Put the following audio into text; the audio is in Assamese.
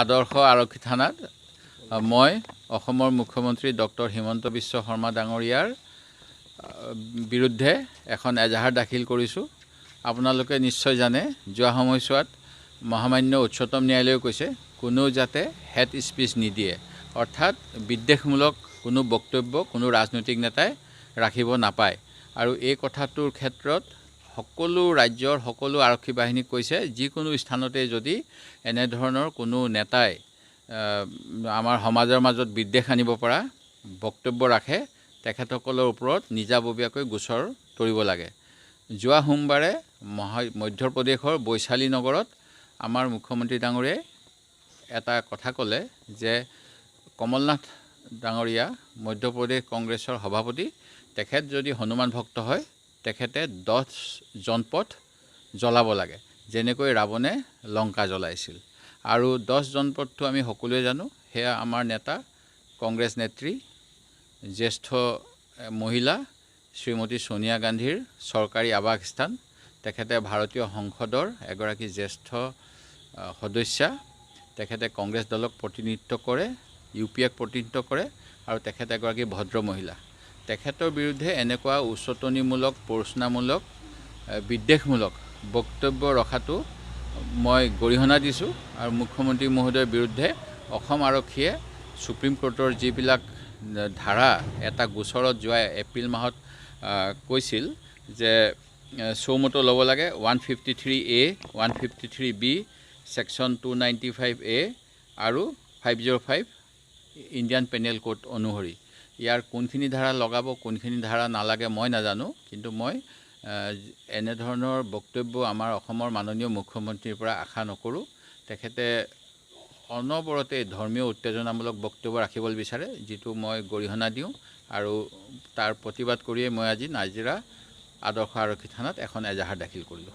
আদৰ্শ আৰক্ষী থানাত মই অসমৰ মুখ্যমন্ত্ৰী ডক্টৰ হিমন্ত বিশ্ব শৰ্মা ডাঙৰীয়াৰ বিৰুদ্ধে এখন এজাহাৰ দাখিল কৰিছোঁ। আপোনালোকে নিশ্চয় জানে, যোৱা সময়ছোৱাত মহামান্য উচ্চতম ন্যায়ালয়ে কৈছে কোনেও যাতে হেট স্পীচ নিদিয়ে, অৰ্থাৎ বিদ্বেষমূলক কোনো বক্তব্য কোনো ৰাজনৈতিক নেতাই ৰাখিব নাপায়। আৰু এই কথাটোৰ ক্ষেত্ৰত সকলো ৰাজ্যৰ সকলো আৰক্ষী বাহিনীক কৈছে, যিকোনো স্থানতে যদি এনেধৰণৰ কোনো নেতাই আমাৰ সমাজৰ মাজত বিদ্বেষ আনিব পৰা বক্তব্য ৰাখে, তেখেতসকলৰ ওপৰত নিজাববীয়াকৈ গোচৰ তৰিব লাগে। যোৱা সোমবাৰে মধ্যপ্ৰদেশৰ বৈশালী নগৰত আমাৰ মুখ্যমন্ত্ৰী ডাঙৰীয়াই এটা কথা ক'লে যে কমলনাথ ডাঙৰীয়া মধ্যপ্ৰদেশ কংগ্ৰেছৰ সভাপতি, তেখেত যদি হনুমান ভক্ত হয় তেখেতে 10 জনপথ জ্বলাব লাগে, যেনেকৈ ৰাৱণে লংকা জ্বলাইছিল। আৰু 10 জনপথটো আমি সকলোৱে জানো, সেয়া আমাৰ নেতা কংগ্ৰেছ নেত্ৰী জ্যেষ্ঠ মহিলা শ্ৰীমতী ছোনিয়া গান্ধীৰ চৰকাৰী আৱাসস্থান। তেখেতে ভাৰতীয় সংসদৰ এগৰাকী জ্যেষ্ঠ সদস্যা, তেখেতে কংগ্ৰেছ দলক প্ৰতিনিধিত্ব কৰে, ইউ পি এক প্ৰতিনিধিত্ব কৰে, আৰু তেখেত এগৰাকী ভদ্ৰ মহিলা। তেখেতৰ বিৰুদ্ধে এনেকুৱা উচটনিমূলক, প্ৰৰোচনামূলক, বিদ্বেষমূলক বক্তব্য ৰখাটো মই গৰিহণা দিছোঁ। আৰু মুখ্যমন্ত্ৰী মহোদয়ৰ বিৰুদ্ধে অসম আৰক্ষীয়ে সুপ্ৰিম কোৰ্টৰ যিবিলাক ধাৰা এটা গোচৰত যোৱা এপ্ৰিল মাহত কৈছিল যে চৌমতো ল'ব লাগে, 153A, 153B, section 295A আৰু 505 ইণ্ডিয়ান পেনেল কোড অনুসৰি ইয়াৰ কোনখিনি ধাৰা লগাব কোনখিনি ধাৰা নালাগে মই নাজানো, কিন্তু মই এনেধৰণৰ বক্তব্য আমাৰ অসমৰ মাননীয় মুখ্যমন্ত্ৰীৰ পৰা আশা নকৰোঁ। তেখেতে অনবৰতে ধৰ্মীয় উত্তেজনামূলক বক্তব্য ৰাখিবলৈ বিচাৰে, যিটো মই গৰিহণা দিওঁ। আৰু তাৰ প্ৰতিবাদ কৰিয়ে মই আজি নাজিৰা আদৰ্শ আৰক্ষী থানাত এখন এজাহাৰ দাখিল কৰিলোঁ।